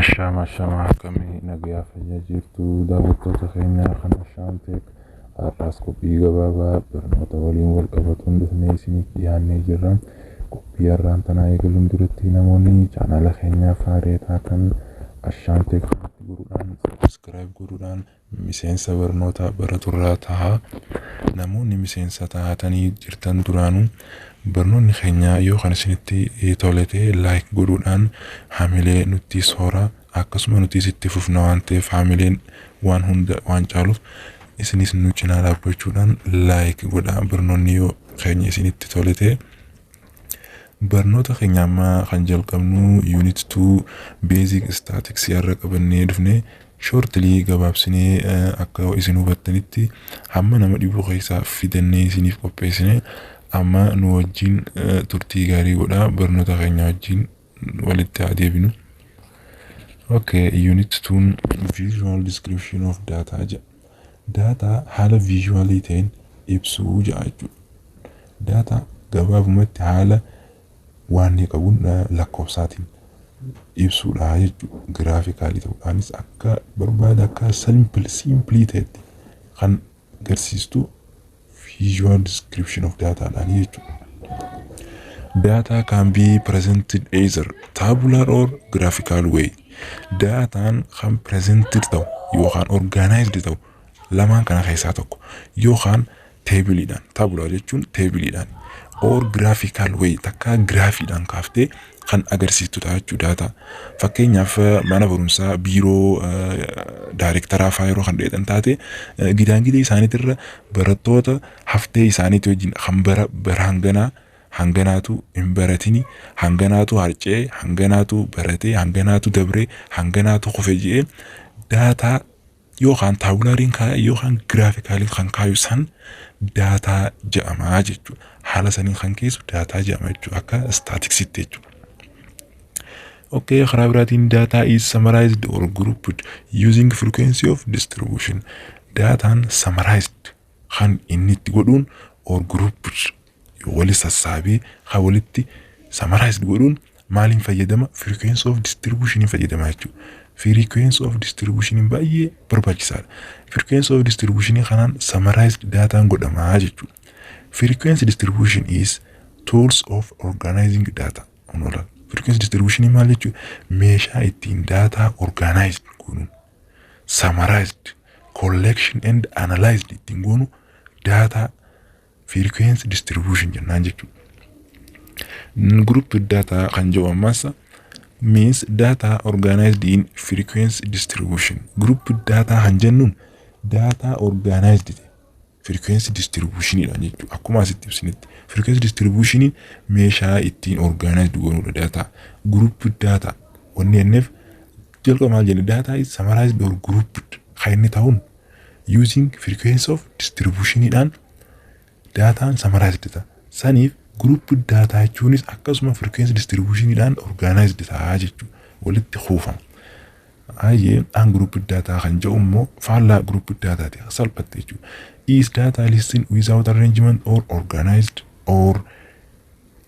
Ashaama, ashaama, akkamii nagayaa, fayyaa jirtu daawwattoota keenya kan Ashaam Tech? Har'aas qophii gabaabaa barnoota waliin wal qabatuun dhufnee isiniif dhiyaannee jirra. Qophii har'aan tanaa eegaluun duratti namoonni chaanaala keenyaaf haaraa taatan Ashaam Tech kanatti godhuudhaan, subscribe godhuudhaan miseensa barnoota baraturraa tahaa. Namoonni miseensa taatanii jirtan duraanuu barnoonni keenya yoo kan isinitti tole ta'e like godhuudhaan hamilee nutti soora. Akkasuma nutis itti fufna waan ta'eef, hamileen waan hunda waan caaluuf, isinis nu cinaa dhaabbachuudhaan like godhaa barnoonni yoo keenya isinitti tole ta'e. Barnoota keenya ammaa kan jalqabnu unit 2 basic statistics har'a qabannee dhufne, shortly gabaabsinee akka isin hubattanitti hamma nama dhibuu keessaa fidannee isiniif qopheessine. Amma nu wajjin turtii gaarii godhaa, barnoota keenya wajjin walitti haa deebinu. Okay, unit 2 visual description of data jedha. Data haala visualii ta'een ibsuu jedha jechuudha. Data gabaabumatti haala waan inni qabuun lakkoofsaatiin ibsuudha jechuudha. Graphicalii ta'uudhaanis akka barbaade, akka simple ta'etti kan agarsiistu visual description of dataadhaan jechuudha. Data can be presented either tabular or graphical way. Daataan kan presented ta'u yookaan organized ta'u lamaan kana keessaa tokko, yookaan tableiidhaan, tabular jechuun tableiidhaan, or graphical way, takka giraafiidhaan kaaftee kan agarsiistudha jechuudha daataa. Fakkeenyaaf mana barumsaa biiroo daayirektaraa fa'aa yeroo kan dheedan taate, gidaangidee isaaniitirra barattoota haftee isaaniitii wajjin kan bara bara hanganaa hanganaatu hin baratini, hanganaatu harcee, hanganaatu baratee, hanganaatu dabree, hanganaatu kufe jedhee daataa yookaan tabulariin kaa'e yookaan graphicaliin kan kaayu san daataa jedhamaa jechuudha. Haala saniin kan keessu daataa jedhama jechuudha, akka statisticsitti jechuudha. Okay, karaa biraatiin data is summarized or grouped using frequency of distribution. Daataan summarized kan inni itti godhuun or grouped wali sassaabee kan walitti summarized godhuun maaliin fayyadama? Frequency of distribution fayyadama jechuudha. Frequency of distribution baay'ee barbaachisaadha. Frequency of distribution kanaan summarized daataan godhamaa jechuudha. Frequency distribution is tools of organizing data. Onola. Frequency distribution maal jechuudha? Meeshaa ittiin daataa organized goonuun, summarized, collection and analyzed ittiin goonu daataa frequency distribution jennaan jechuudha. Group data kan jedhu ammas means data organized in frequency distribution. Group data kan jennuun data organized frequency distribution dha jechuudha. Akkuma asitti ibsinetti frequency distribution meeshaa ittiin organized goonudha data. Group data wanni jenneef jalqaba maal jenne? Data is summarized or grouped kan inni ta'uun using frequency of distribution dhaan daataan summarized ta'a. Saniif group data jechuunis akkasuma frequency distribution dhaan organized ta'a jechuudha. Walitti kuufama. Ayyee, ungroup data kan jedhu immoo faallaa group dataati, salphatte jechuudha. Is data listed without arrangement or organized, or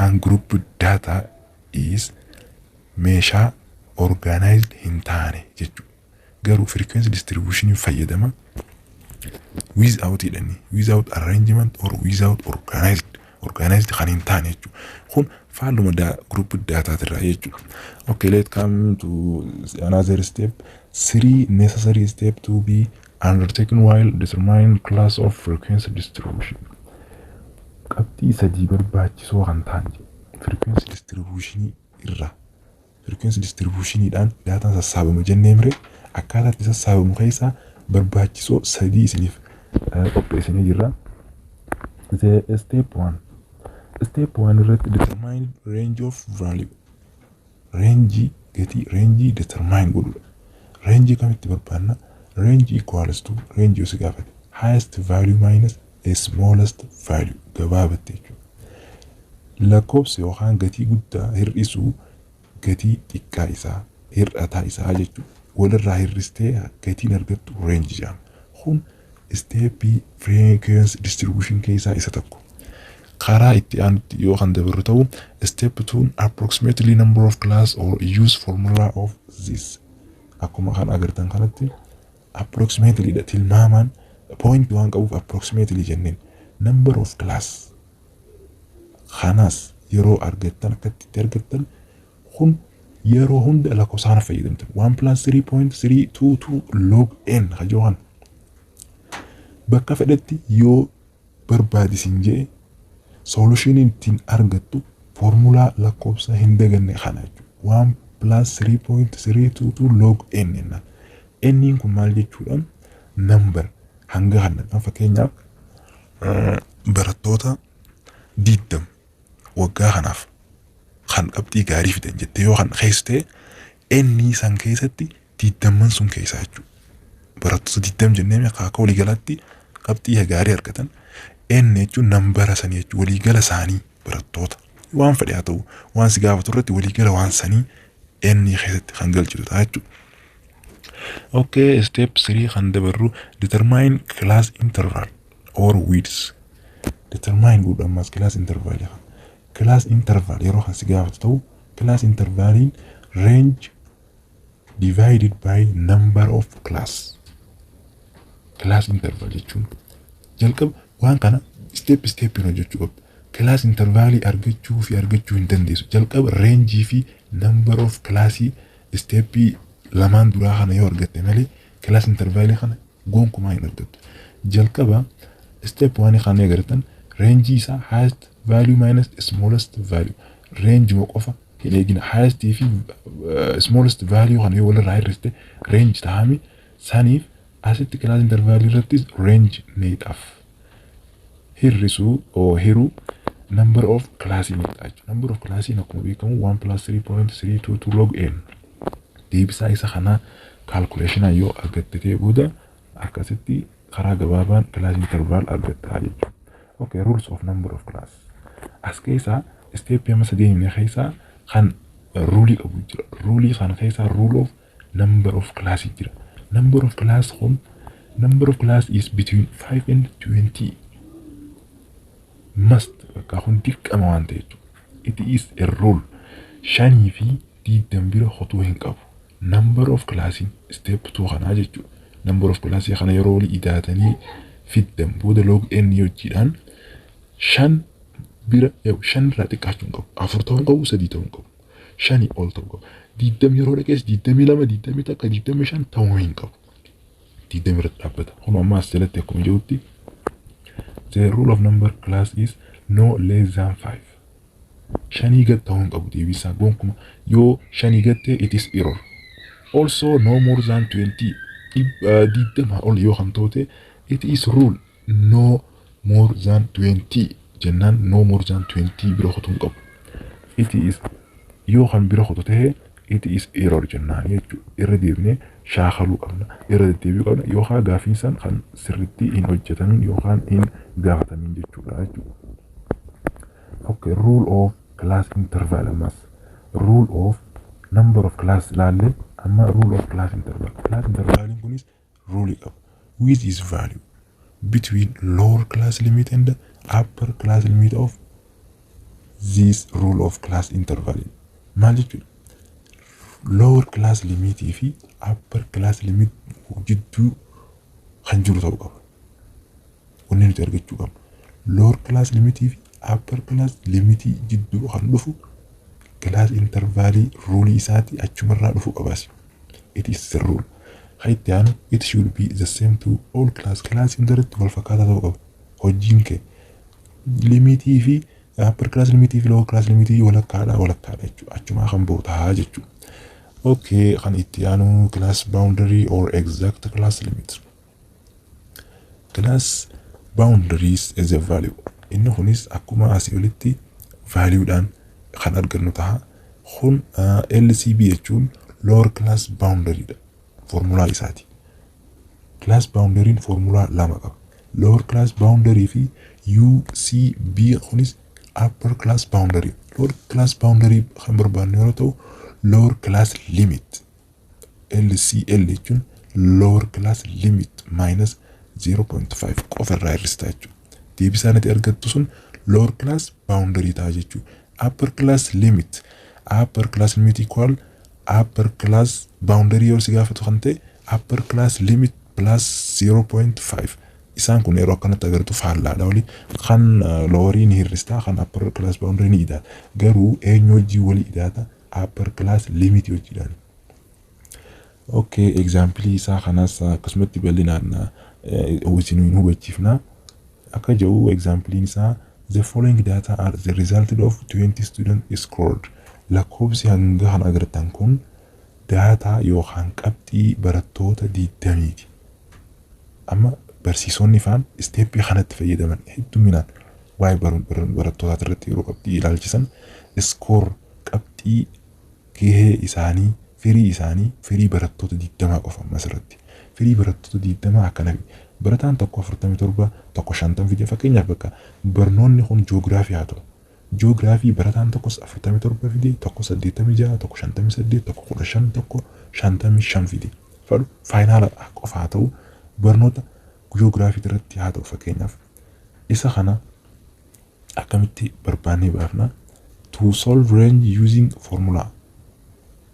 ungrouped data is meeshaa organized hin taane jechuudha. Garuu frequency distribution fayyadama without jedhani, without arrangement or without organized kan hin taane jechuudha. Kun faalluma group dataatirraa jechuudha. Okay, let's come to another step. Three necessary step to be undertaken while determining class of frequency distribution. Qabxii sadii barbaachisoo kan ta'an frequency distribution irraa, frequency distributioniidhaan daataan sassaabama jennee mire, akkaataa itti sassaabamu keessaa barbaachisoo sadii isiniif qopheessinee jirra. The step one. Step one irratti determine range of value. Range, gatii range determine godhudha. Range kamitti barbaanna? Range equals to, range yoo si gaafate, highest value minus a smallest value gabaabatte jechuudha. Lakkoofsa yookaan gatii guddaa hir'isuu gatii xiqqaa isaa, hir'ataa isaa jechuudha. Walirraa hir'istee gatiin argattu range jedhama. Kun stepii frequency distribution keessaa isa tokko. Karaa itti aanutti yoo kan dabarru ta'u, step 2, approximately number of class or use formula of this. Akkuma kan agartan kanatti approximately dha, tilmaamaan point waan qabuuf approximately jenneen. Number of class kanas yeroo argattan, akkatti itti argattan kun yeroo hunda lakkoofsaan fayyadamtan 1 plus 3.322 log n kajoo kan bakka fedhetti yoo barbaadisin jee solutioniin ittiin argattu foormulaa lakkoofsa hin daganne kana jechuudha. 1 plus 3.322 log n jennaan. N'n kun maal jechuudha? Number hanga kana, fakkeenyaaf barattoota 20 waggaa kanaaf kan qabxii gaarii fidan jettee yoo kan keessa ta'e, inni san keessatti 20n sun keessaa jechuudha. Barattoota 20 jennee akka waliigalaatti qabxii gaarii argatan, n jechuun nambara sanii jechuudha, waliigala isaanii, barattoota waan fedhe haa ta'u, waan si gaafatu irratti waliigala waan sanii n keessatti kan galchitu ta'a jechuudha. Okay, step 3 kan dabarru determine class interval or width. Determine godhu ammas class interval. Class interval yeroo kan si gaafatu ta'u, class intervaliin range divided by number of class. Class interval jechuun jalqaba waan kana step step hojjechuu qabda. Class intervalii argachuu fi argachuu hin dandeessu. Jalqaba range fi number of classii stepii lamaan duraa kana yoo argatte malee class intervalii kana gonkumaa hin argattu. Jalqaba step waan kana agartan, range isaa highest value minus smallest value, range qofa hin eegina, highest fi smallest value kana yoo walirraa hir'iste range ta'ami. Saniif asitti class interval irrattis range needhaaf hir'isuu oo hiruu number of classii meeqa jechuudha. Number of classii akkuma beekamu 1 plus 3.322 log n. Deebisaa isa kanaa calculationaa yoo argatte ta'e booda akkasitti karaa gabaabaan class interval argatta jechuudha. Okay, rules of number of class. As keessaa step amma sadii himne keessaa kan rulii qabu jira. Rulii kana keessaa rule of number of class jira. Number of class kun, number of class is between 5 and 20 must, bakka kun dirqama waan ta'e jechuudha. It is a rule. 5 fi 20 bira hotuu hin qabu. Number of class step 2 kanaa jechuudha. Number of class kana yeroo walii idaatanii fiddan booda log n hojiidhaan 5 bira, 5 irraa xiqqaachuu hin qabu. 4 ta'uu hin qabu, 3 ta'uu hin qabu. 5 ol ta'uu qabu. 20 yeroo dhaqees 22, 21, 25 ta'uu hin qabu. 20 irratti dhaabbata. Kun amma as jalatti akkuma jirutti the rule of number class is no less than 5. 5 gad ta'uu hin qabu deebisaa gonkuma, yoo 5 gad ta'e it is error. Also no more than 20, 20 ol yoo kan ta'u, it is rule, no more than 20 jennaan no more than 20 bira kutuu hin qabu. It is yoo kan bira kutu ta'e it is error jennaan jechuudha. Irra deebinee shaakaluu qabna. Irra deddeebi'uu qabna yookaan gaaffiin san kan sirriitti hin hojjetamin yookaan hin gaafatamin jechuudha jechuudha. Okay, rule of class interval ammas. Rule of number of class ilaalle, amma rule of class interval. Class intervaliin kunis rule qaba. With is value between lower class limit and upper class limit of this rule of class interval. Maal jechuudha? Lower class limit fi upper class limit jidduu kan jiru ta'uu qaba. Wanni nuti argachuu qabnu lower class limit fi upper class limit jidduu kan dhufu class intervalii rule isaati achumarraa dhufuu qabaas. It is the rule. Kan itti aanu, it should be the same to all class. Class hundarratti wal fakkaataa ta'uu qaba. Hojiin kee limitii fi upper class limitii fi lower class limitii walakkaadha walakkaadha jechuudha. Achumaa kan bahu ta'a jechuudha. Okay, kan itti aanu class boundary or exact class limit. Class boundaries is a value. Inni kunis akkuma asii olitti valueudhaan kan argannu ta'a. Kun LCB jechuun lower class boundary dha. Formulaa isaati. Class boundaryin formulaa lama qaba. Lower class boundary fi UCB kunis upper class boundary. Lower class boundary kan barbaannu yeroo ta'u, lower class limit LCL jechuun lower class limit minus 0.5 qofa irraa hir'ista jechuudha. Deebisaan ati argattu sun lower class boundary ta'a jechuudha. Upper class limit, upper class limit equal Upper class boundary yoo si gaafatu kan ta'e, upper class limit plus 0.5. Isaan kun yeroo akkanatti agartu faallaadha olii. Kan lowerii ni hir'istaa, kan upper class boundary ni idaata. Garuu eenyu wajjin walii idaata? Upper class limit wajjiidhaan. Okay, example isaa kanas akkasumatti bal'inaan isin hin hubachiifna. Akka jedhu examplein isaa, the following data are the result of 20 student scored. Lakkoofsi hanga kan agartan kun daataa yookaan qabxii barattoota 20ti. Amma barsiisonni faan steppii kanatti fayyadaman hedduminaan waa'ee barattootaa irratti yeroo qabxii ilaalchisan, score qabxii gahee isaanii, firii isaanii, firii barattoota 20 qofa. Ammas irratti firii barattoota 20 akkana, barataan tokko 47, tokko 50 fide. Fakkeenyaaf bakka barnoonni kun joogiraafii haa ta'u, joogiraafii barataan tokkos 47 fide, tokko 86, tokko 58, tokko 15, tokko 55 fide. Fadhu final qofa haa ta'u, barnoota joogiraafii irratti haa ta'u. Fakkeenyaaf isa kana akkamitti barbaannee baafna? To solve range using formula.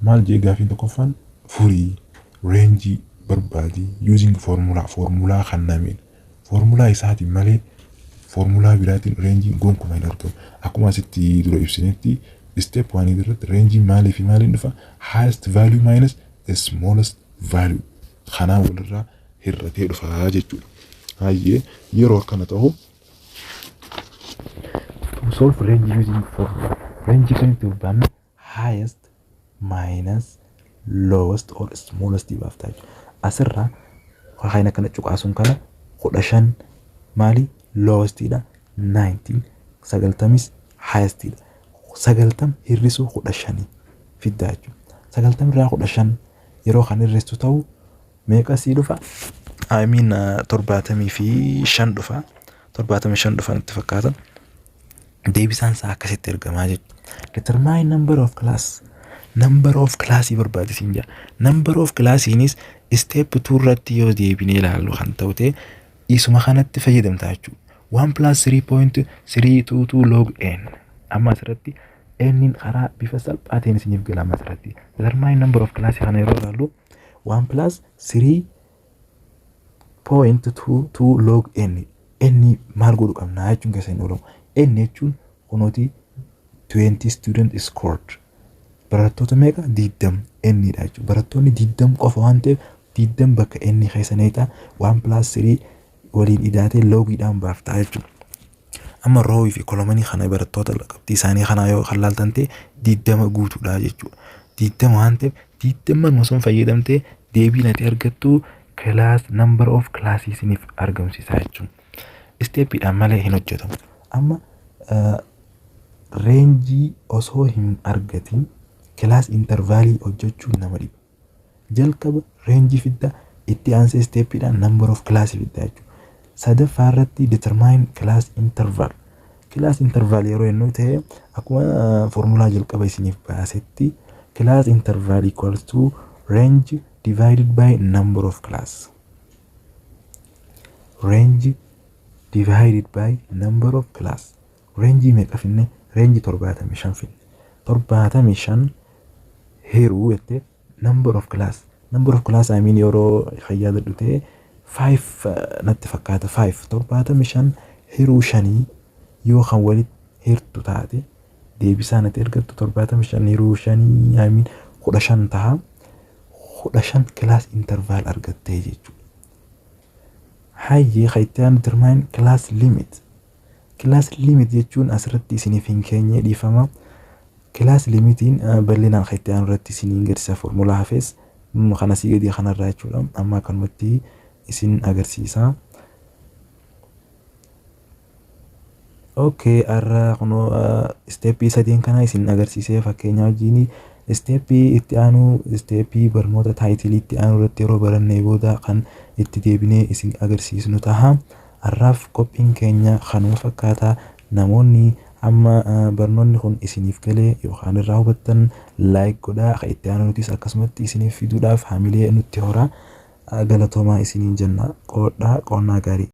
Maal jee gaafiin tokkoffaan? Furii rangeii barbaadii using formula, formulaa kennameen, formulaa isaatiin malee formulaa biraatiin rangeiin gonkumaa hin argamu. Akkuma asitti dura ibsinetti, step one irratti rangeiin maalii fi maaliin dhufa? Highest value minus smallest value, kanaan walirraa hir'atee dhufa jechuudha. Hayyee, yeroo akkana ta'u, to solve range using formula, range kan itti barbaannu highest minus lowest or smallest baaftaa jechuudha. Asirraa kan akkana cuqaasuun kana, 15 maali? Lowestidha. 19 90s highestidha. 90 hir'isuu 15 fiddaa jechuudha. 90 irraa 15 yeroo kan hir'istu ta'u meeqa sii dhufa? I mean, 75 dhufa. 75 dhufa natti fakkaata. Deebisaan isaa akkasitti argamaa jechuudha. Determine number of class. Number of classii barbaade siin jedha. Number of classiinis step 2 irratti yoo deebinee ilaallu kan ta'u ta'e, isuma kanatti fayyadamta jechuudha. 1 plus 3.322 log n. Amma asirratti n karaa bifa salphaa ta'een isiniif gala amma asirratti. Determine number of classii kana yeroo ilaallu, 1 plus 3.22 log n. N maal godhu qabna jechuun keessa hin oolamu. N jechuun kunooti 20 student scored. Barattoota meeqa? 20 N dha jechuudha. Barattoonni 20 qofa waan ta'eef, 20 bakka N keessa neexa, 1 plus 3 waliin idaatee logiidhaan baaftaa jechuudha. Amma rowii fi columnii kana barattoota qabxii isaanii kanaa yoo kan laaltan ta'e, 20 guutuudha jechuudha. 20 waan ta'eef, 20 osoo fayyadamtee deebiin ati argattu class number of classii isiniif argamsiisa jechuudha. Steppiidhaan malee hin hojjetamu. Amma rangeii osoo hin argatin class intervalii hojjechuun nama dhiba. Jalqaba rangeii fidda, itti aansee steppiidhaan number of classii fidda jechuudha. Sadaffaa irratti determine class interval. Class interval yeroo jennu ta'e, akkuma foormulaa jalqaba isiniif baasetti, class interval equals to range divided by number of class. Range divided by number of class. Range meeqa finne? Range 75 finne. 75 hiruu jettee number of class. Number of class, I mean, yeroo yaadadhu ta'e 5 natti fakkaata, 5. 75 hiruu shanii yoo kan walitti hirtu taate, deebisaan ati argattu 75 hiruu shanii, I mean, 15 ta'a. 15 class interval argattee jechuudha. Hayyee, kan itti aanu determine class limit. Class limit jechuun asirratti isiniif hin keenye, dhiifama. Class limitiin bal'inaan kan itti aanu irratti isiniin agarsiisa, foormulaa hafes kana asii gadii kanarraa jechuudha. Amma akkanumatti isin agarsiisa. Okay, har'a kunoo steppii sadiin kana isin agarsiisee fakkeenya wajjin. Steppii itti aanu, steppii barnoota titleii itti aanu irratti yeroo barannee booda kan itti deebinee isin agarsiisnu taha. Har'aaf qophiin keenya kanuma fakkaata. Namoonni amma barnoonni kun isiniif galee yookaan irraa hubattan like godhaa. Kan itti aanu nutis akkasumatti isiniif fiduudhaaf hamilee nutti hora. Galatoomaa isiniin jenna. Qoodhaa qoonnaa gaarii.